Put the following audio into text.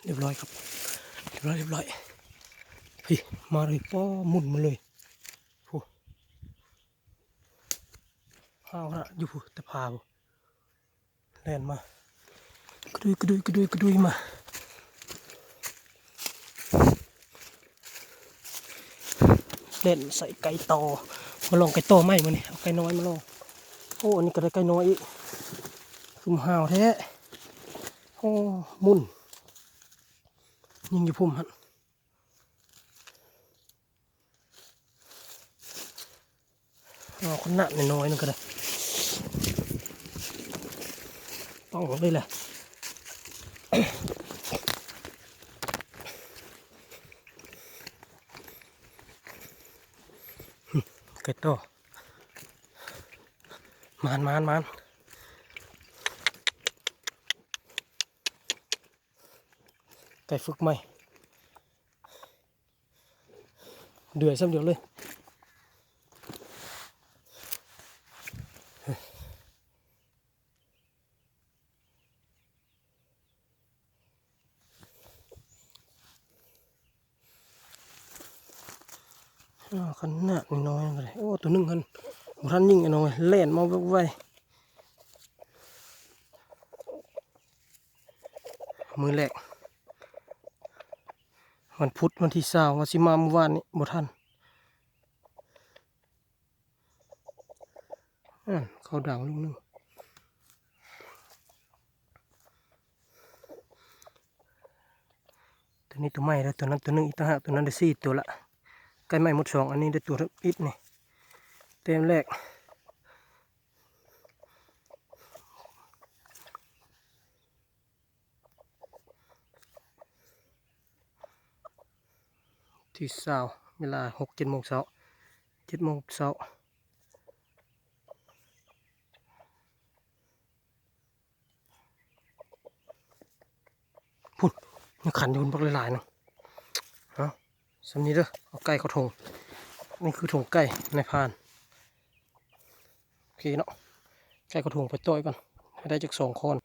ຮຽບຮ້ອຍຄັບ ຮຽບຮ້ອຍ ຮຽບຮ້ອຍ. ພີ້ ມາເລີຍ ປ້ອ ໝຸ່ນມາເລີຍ. ໂອ້ ຫ້າວຂະໜາດ ຢູ່ພຸ້ນ ແຕ່ຜາພຸ້ນ ແລ່ນມາ ກະດຸຍ ກະດຸຍ ກະດຸຍ ກະດຸຍມາ. ແລ່ນໃສ່ໄກ່ຕໍ່ ມາລອງໄກ່ຕໍ່ໃໝ່ມື້ນີ້ ເອົາໄກ່ນ້ອຍມາລອງ. ໂອ້ ອັນນີ້ກໍໄດ້ໄກ່ນ້ອຍອີກ ຄືມຫ້າວແທ້. ໂອ້ ໝຸ່ນ ຍິງຢູ່ພຸ້ນຫັ້ນ. ເອົາຂະໜາດນ້ອຍໆ ນັ້ນກໍໄດ້ ຕ້ອງເລີຍແຫຼະ. ໄກ່ຕໍ່ ມານໆໆ ໄກ່ຝຶກໃໝ່. ເດືອຍຊ້ຳດຽວເລີຍ. ອ້າວ ຂະໜາດນ້ອຍໆ ກໍໄດ້. ໂອ້ ໂຕໜຶ່ງຫັ້ນ ບໍ່ທັນຍິງ ໄອ້ນ້ອງເອີຍ ແລ່ນມາແວບໄວ. ມື້ແລກ ວັນພຸດ ວັນທີຊາວ ວ່າຊິມາມື້ວານນີ້ ບໍ່ທັນ. ອາ ເຂົ້າດັງລູກໜຶ່ງ. ໂຕນີ້ໂຕໃໝ່ເດີ ໂຕນັ້ນໂຕໜຶ່ງອີກຕ່າງຫາກ. ໂຕນັ້ນໄດ້ສີ່ໂຕລະ ໄກ່ໃໝ່ໝົດສອງ ອັນນີ້ໄດ້ໂຕທຳອິດນີ້ ແຕ້ມແລກ. ທີຊາວ ເວລາຫົກເຈັດໂມງເຊົ້າ ເຈັດໂມງເຊົ້າ. ພຸ້ນ ຍັງຂັນຢູ່ພຸ້ນ ບັກຫຼາຍໆ ນະ. ເອົາ ສ່ຳນີ້ເດີ ເອົາໄກ່ເຂົ້າຖົງ. ນີ້ຄືຖົງໄກ່ນາຍພານ. ໂອເຄເນາະ ໄກ່ເຂົ້າຖົງໄປຕໍ່ອີກກ່ອນ ໃຫ້ໄດ້ຈັກສອງຄອນ.